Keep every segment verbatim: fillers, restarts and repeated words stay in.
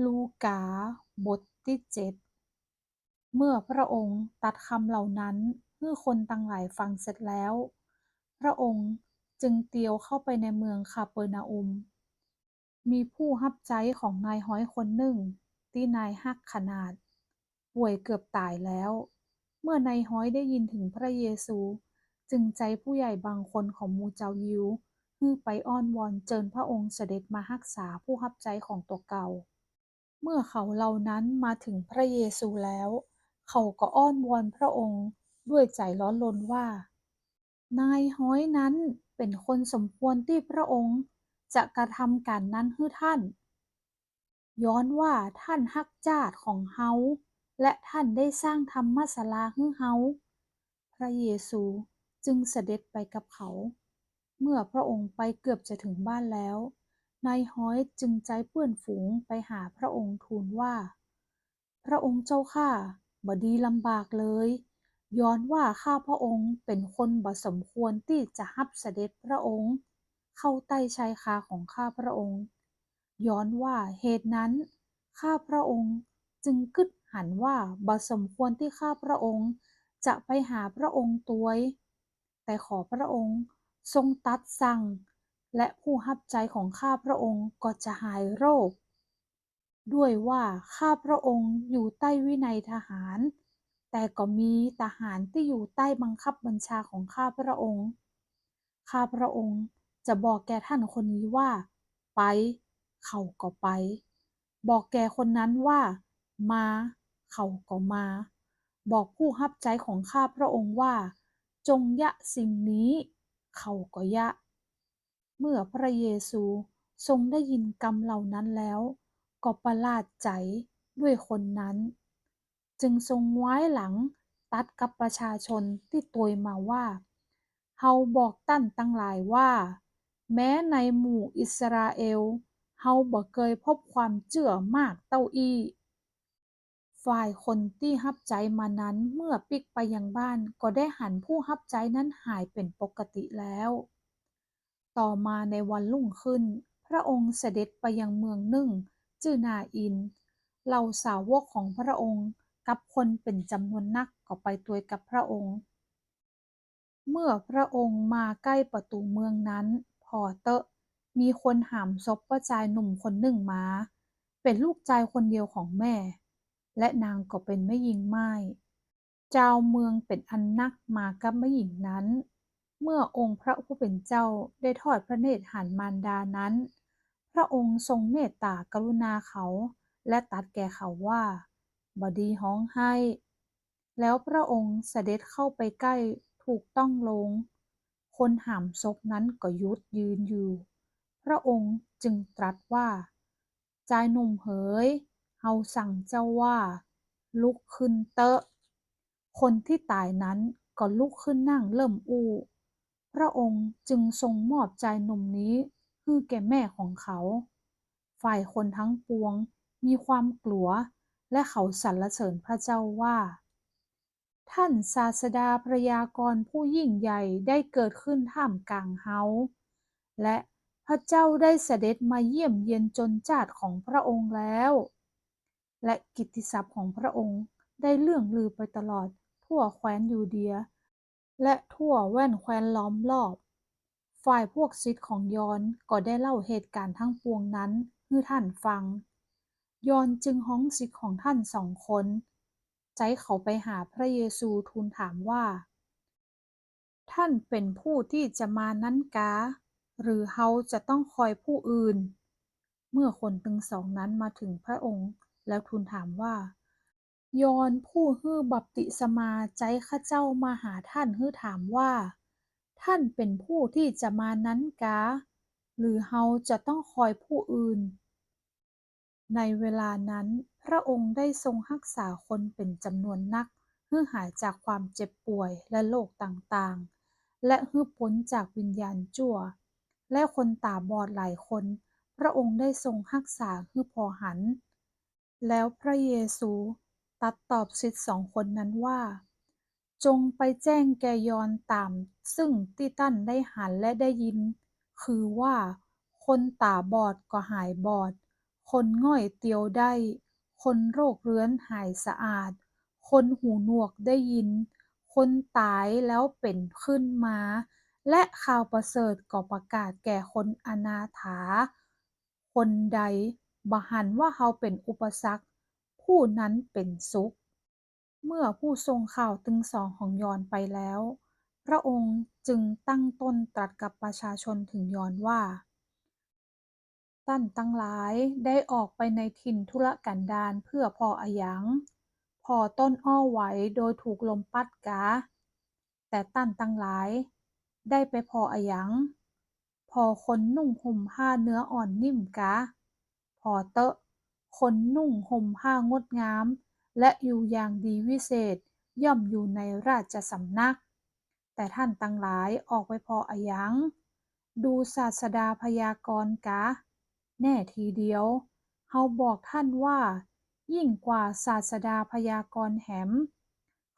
ลูกา บทตี้เจ็ด เมื่อพระองค์ตรัสกำเหล่านั้นหื้อคนตังหลายฟังเสร็จแล้ว พระองค์จึงเตียวเข้าไปในเมืองคาเปอรนาอุม มีผู้ฮับใจ๊ของนายฮ้อยคนนึ่งตี้นายฮักขนาด ป่วยเกือบต๋ายแล้ว เมื่อนายฮ้อยได้ยินเถิงพระเยซู จึงใจ๊ผู้ใหญ่บางคนของหมู่จาวยิว หื้อไปอ้อนวอนเจิญพระองค์เสด็จมาฮักษาผู้ฮับใจ๊ของตั๋วเก่า เมื่อเขาเหล่านั้นมาเถิงพระเยซูแล้ว เขาก็อ้อนวอนพระองค์ด้วยใจ๋ร้อนรนว่า นายฮ้อยนั้นเป๋นคนสมควรตี้พระองค์จะกระทำก๋านนั้นหื้อท่าน ย้อนว่าท่านฮักจ้าดของเฮา และท่านได้สร้างธรรมศาลาหื้อเฮา พระเยซูจึงเสด็จไปกับเขา เมื่อพระองค์ไปเกือบจะเถิงบ้านแล้ว นายฮ้อยจึงใจ๊เปื้อนฝูงไปหาพระองค์ทูลว่า พระองค์เจ้าข้า บ่ดีลำบากเลย ย้อนว่าข้าพระองค์เป๋นคนบ่สมควรตี้จะฮับเสด็จพระองค์เข้าใต้ชายคาของข้าพระองค์ ย้อนว่าเหตุนั้นข้าพระองค์จึงกึ๊ดหันว่าบ่สมควรตี้ข้าพระองค์จะไปหาพระองค์ตวย แต่ขอพระองค์ทรงตรัสสั่ง และผู้ฮับใจ๊ของข้าพระองค์ก็จะหายโรค ด้วยว่าข้าพระองค์อยู่ใต้วินัยทหาร แต่ก็มีทหารตี้อยู่ใต้บังคับบัญชาของข้าพระองค์ ข้าพระองค์จะบอกแก่ท่านคนนี้ว่า ไป เขาก็ไป บอกแก่คนนั้นว่า มา เขาก็มา บอกผู้ฮับใจ๊ของข้าพระองค์ว่า จงเยียะสิ่งนี้ เขาก็เยียะ เมื่อพระเยซูทรงได้ยินกำเหล่านั้นแล้ว ก็ประหลาดใจ๋ด้วยคนนั้น จึงทรงว้ายหลังตรัสกับประชาชนตี้ตวยมาว่า เฮาบอกต้านตังหลายว่า แม้ในหมู่อิสราเอล เฮาบ่เกยพบความเจื้อมากเต้าอี้ ฝ่ายคนตี้ฮับใจ๊มานั้นเมื่อปิ๊กไปยังบ้านก็ได้หันผู้ฮับใจ๊นั้นหายเป๋นปกติแล้ว ต่อมาในวันรุ่งขึ้น พระองค์เสด็จไปยังเมืองนึ่งจื้อนาอิน เหล่าสาวกของพระองค์กับคนเป๋นจ๋ำนวนนักก็ไปตวยกับพระองค์ เมื่อพระองค์มาใก้ประตู๋เมืองนั้น ผ่อเต๊อะ มีคนหามศพป้อจายหนุ่มคนนึ่งมา เป๋นลูกจายคนเดียวของแม่ และนางก็เป๋นแม่ญิงม่าย จาวเมืองเป๋นอันนักมากับแม่ญิงนั้น เมื่อองค์พระผู้เป๋นเจ้าได้ทอดพระเนตรหันมารดานั้น พระองค์ทรงเมตต๋ากรุณาเขา และตรัสแก่เขาว่า บ่ดีฮ้องไห้ แล้วพระองค์เสด็จเข้าไปใก้ถูกต้องโลง คนหามศพนั้นก็หยุดยืนอยู่ พระองค์จึงตรัสว่า จายหนุ่มเหย เฮาสั่งเจ้าว่า ลุกขึ้นเต๊อะ คนตี้ต๋ายนั้นก็ลุกขึ้นนั่งเริ่มอู้ พระองค์จึงทรงมอบจายหนุ่มนี้หื้อแก่แม่ของเขา ฝ่ายคนทั้งปวงมีความกลัว และเขาสรรเสริญพระเจ้าว่า ท่านศาสดาพยากรณ์ผู้ยิ่งใหญ่ได้เกิดขึ้นท่ามกลางเฮา และพระเจ้าได้เสด็จมาเยี่ยมเยียนจนจ้าดของพระองค์แล้ว และกิตติศัพท์ของพระองค์ได้เลื่องลือไปตลอดทั่วแคว้นยูเดีย และทั่วแว่นแคว้นล้อมรอบ ฝ่ายพวกศิษย์ของยอห์นก็ได้เล่าเหตุก๋ารณ์ทั้งปวงนั้นหื้อท่านฟัง ยอห์นจึงฮ้องศิษย์ของท่านสองคน ใจ๊เขาไปหาพระเยซูทูลถามว่า ท่านเป๋นผู้ตี้จะมานั้นกา หรือเฮาจะต้องคอยผู้อื่น เมื่อคนตึงสองนั้นมาเถิงพระองค์ แล้วทูลถามว่า ยอห์นผู้หื้อบัพติศมาใจ๊ข้าเจ้ามาหาท่านหื้อถามว่า ท่านเป๋นผู้ตี้จะมานั้นกา หรือเฮาจะต้องคอยผู้อื่น ในเวลานั้นพระองค์ได้ทรงฮักษาคนเป๋นจ๋ำนวนนัก หื้อหายจากความเจ็บป่วยและโรคต่างๆ และหื้อป๊นจากวิญญาณจั่ว และคนต๋าบอดหลายคน พระองค์ได้ทรงฮักษาหื้อผ่อหัน แล้วพระเยซูตรัสตอบศิษย์สองคนนั้นว่า จงไปแจ้งแก่ยอห์นต๋ามซึ่งตี้ต้านได้หันและได้ยิน คือว่าคนต๋าบอดก็หายบอด คนง่อยเตียวได้ คนโรคเรื้อนหายสะอาด คนหูหนวกได้ยิน คนต๋ายแล้วเป๋นขึ้นมา และข่าวประเสริฐก็ประกาศแก่คนอนาถา คนใดบ่หันว่าเฮาเป๋นอุปสรรค ผู้นั้นเป๋นสุข เมื่อผู้ส่งข่าวตึงสองของยอห์นไปแล้ว พระองค์จึงตั้งต้นตรัสกับประชาชนเถิงยอห์นว่า ต้านตังหลายได้ออกไปในถิ่นทุรกันดารเพื่อผ่ออะหยัง ผ่อต้นอ้อไหวโดยถูกลมปั๊ดกา แต่ต้านตังหลายได้ไปผ่ออะหยัง ผ่อคนนุ่งห่มผ้าเนื้ออ่อนนิ่มกา ผ่อเต๊อะ คนนุ่งห่มผ้างดงาม และอยู่อย่างดีวิเศษ ย่อมอยู่ในราชสำนัก แต่ต้านตังหลายออกไปผ่ออะหยัง ดูศาสดาพยากรณ์กา แน่ทีเดียว เฮาบอกต้านว่า ยิ่งกว่าศาสดาพยากรณ์แหม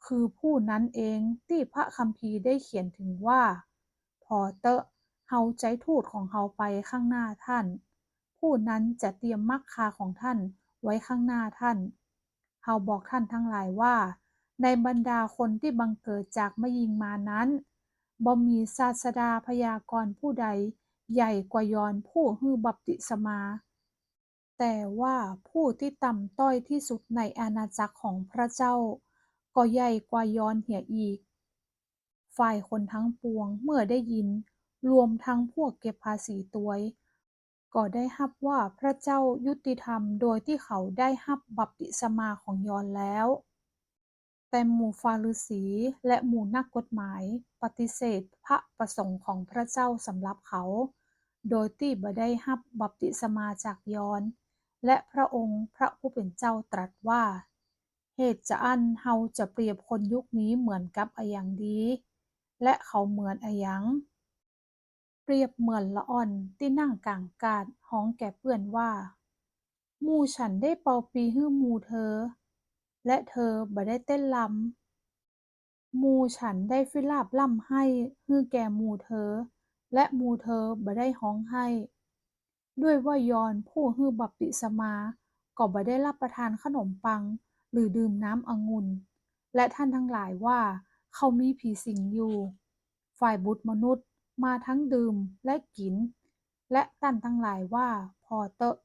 คือผู้นั้นเองตี้พระคัมภีร์ได้เขียนเถิงว่า ผ่อเต๊อะ เฮาใจ๊ทูตของเฮาไปข้างหน้าต้าน ผู้นั้นจะเตรียมมัคคาของต้านไว้ข้างหน้าต้าน เฮาบอกต้านตังหลายว่า ในบรรดาคนตี้บังเกิดจากแม่ญิงมานั้น บ่มีศาสดาพยากรณ์ผู้ใดใหญ่กว่ายอห์นผู้หื้อบัพติศมา แต่ว่าผู้ตี้ต่ำต้อยตี้สุดในอาณาจักรของพระเจ้า ก็ใหญ่กว่ายอห์นเหียอีก ฝ่ายคนทั้งปวงเมื่อได้ยิน รวมทั้งพวกเก็บภาษีตวย ก็ได้ฮับว่าพระเจ้ายุติธรรมโดยตี้เขาได้ฮับบัพติศมาของยอห์นแล้ว แต่หมู่ฟาริสีและหมู่นักกฎหมายปฏิเสธพระประสงค์ของพระเจ้าสำหรับเขา โดยตี้บ่ได้ฮับบัพติศมาจากยอห์น และพระองค์พระผู้เป๋นเจ้าตรัสว่า เหตุจาอั้นเฮาจะเปรียบคนยุคนี้เหมือนกับอะหยังดี และเขาเหมือนอะหยัง เปรียบเหมือนละอ่อนตี้นั่งก๋างกาดฮ้องแก่เปื้อนว่า หมู่ฉันได้เป่าปีหื้อหมู่เธอ และเธอบ่ได้เต้นรำ หมู่ฉันได้ฟีลาบร่ำไห้หื้อแก่หมู่เธอ และหมู่เธอบ่ได้ฮ้องไห้ ด้วยว่ายอห์นผู้หื้อบัพติศมาก็บ่ได้รับประทานขนมปัง หรือดื่มน้ำองุ่น และต้านตังหลายว่าเขามีผีสิงอยู่ ฝ่ายบุตรมนุษย์มาทั้งดื่มและกิ๋น และต้านตังหลายว่า ผ่อเต๊อะ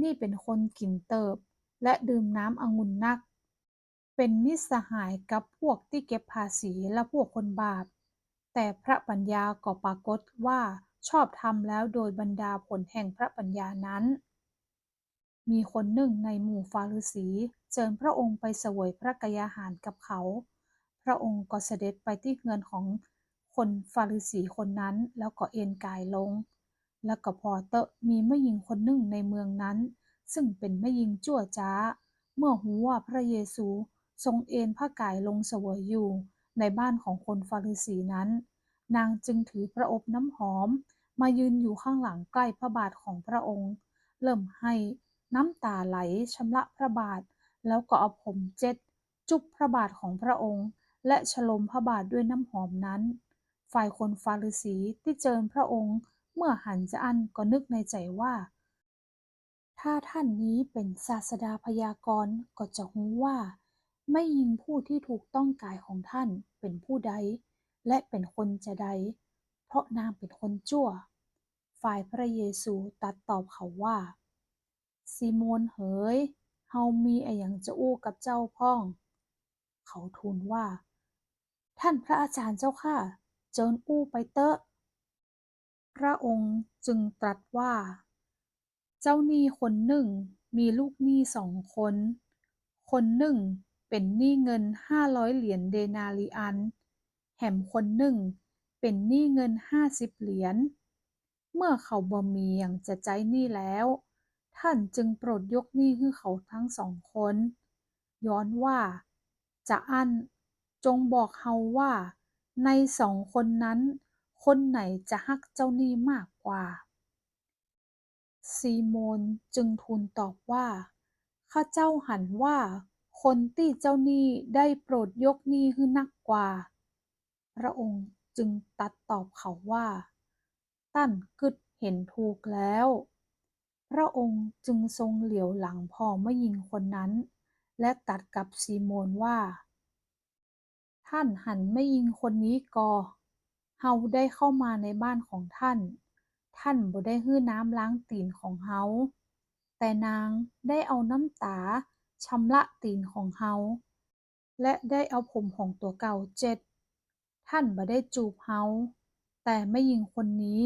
นี่เป๋นคนกิ๋นเติบ และดื่มน้ำองุ่นนัก เป๋นมิตรสหายกับพวกตี้เก็บภาษีและพวกคนบาป แต่พระปัญญาก็ปรากฏว่าชอบธรรมแล้วโดยบรรดาผลแห่งพระปัญญานั้น มีคนหนึ่งในหมู่ฟาริสีเจิญพระองค์ไปเสวยพระกยาหารกับเขา พระองค์ก็เสด็จไปตี้เฮือนของคนฟาริสีคนนั้น แล้วก็เอนกายลง แล้วก็ผ่อเต๊อะ มีแม่ญิงคนหนึ่งในเมืองนั้น ซึ่งเป๋นแม่ญิงจั่วจ๊า เมื่อฮู้ว่าพระเยซูทรงเอนพระกายลงเสวยอยู่ในบ้านของคนฟาริสีนั้น นางจึงถือประอบน้ำหอมมายืนอยู่ข้างหลังใกล้พระบาทของพระองค์ เริ่มไห้น้ำต๋าไหลชำระพระบาท แล้วก็เอาผมเจ็ดจุ๊บพระบาทของพระองค์ และชโลมพระบาทด้วยน้ำหอมนั้น ฝ่ายคนฟาริสีตี้เจิญพระองค์เมื่อหันจาอั้นก็นึกในใจ๋ว่า ถ้าต้านนี้เป๋นศาสดาพยากรณ์ ก็จะฮู้ว่าแม่ญิงผู้ตี้ถูกต้องกายของต้านเป๋นผู้ใด และเป๋นคนจาใด เพราะนางเป๋นคนจั่ว ฝ่ายพระเยซูตรัสตอบเขาว่า ซีโมนเหย เฮามีอะหยังจะอู้กับเจ้าพ่อง เขาทูลว่า ท่านพระอาจารย์เจ้าข้า เจิญอู้ไปเต๊อะ พระองค์จึงตรัสว่า เจ้าหนี้คนหนึ่งมีลูกหนี้สองคน คนหนึ่งเป๋นหนี้เงินห้าร้อยเหรียญเดนาริอัน แหมคนหนึ่งเป๋นหนี้เงินห้าสิบเหรียญ เมื่อเขาบ่มีหยังจะใจ๊หนี้แล้ว ท่านจึงโปรดยกหนี้หื้อเขาทั้งสองคน ย้อนว่า จาอั้น จงบอกเฮาว่า ในสองคนนั้น คนไหนจะฮักเจ้าหนี้มากกว่า ซีโมนจึงทูลตอบว่า ข้าเจ้าหันว่า คนตี้เจ้าหนี้ได้โปรดยกหนี้หื้อนักกว่า พระองค์จึงตรัสตอบเขาว่า ต้านกึ๊ดเห็นถูกแล้ว พระองค์จึงทรงเหลียวหลังผ่อแม่ญิงคนนั้น และตรัสกับซีโมนว่า ท่านหันแม่ญิงคนนี้ก่อ เฮาได้เข้ามาในบ้านของท่าน ท่านบ่ได้หื้อน้ำล้างตี๋นของเฮา แต่นางได้เอาน้ำต๋าชำระตี๋นของเฮา และได้เอาผมของตั๋วเก่าเจ็ด ท่านบ่ได้จูบเฮา แต่แม่ญิงคนนี้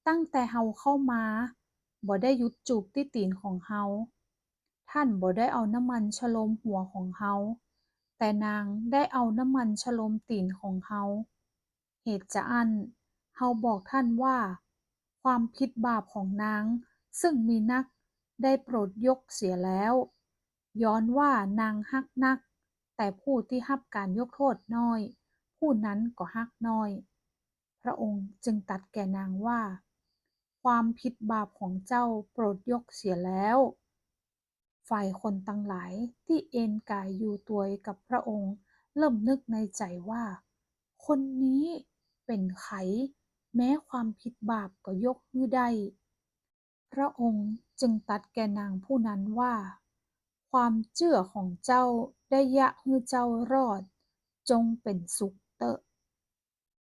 ตั้งแต่เฮาเข้ามา บ่ได้หยุดจูบตี้ตี๋นของเฮา ท่านบ่ได้เอาน้ำมันชโลมหัวของเฮา แต่นางได้เอาน้ำมันชโลมตี๋นของเฮา เหตุจาอั้นเฮาบอกท่านว่า ความผิดบาปของนางซึ่งมีนักได้โปรดยกเสียแล้ว ย้อนว่านางฮักนัก แต่ผู้ที่ฮับการยกโทษน้อย ผู้นั้นก็ฮักน้อย พระองค์จึงตรัสแก่นางว่า ความผิดบาปของเจ้าโปรดยกเสียแล้ว ฝ่ายคนตังหลายตี้เอนก๋ายอยู่ตวยกับพระองค์เริ่มนึกในใจ๋ว่า คนนี้เป๋นใผ แม้ความผิดบาปก็ยกหื้อได้ พระองค์จึงตรัสแก่นางผู้นั้นว่า ความเจื้อของเจ้าได้เยียะหื้อเจ้ารอด จงเป๋นสุขเต๊อะ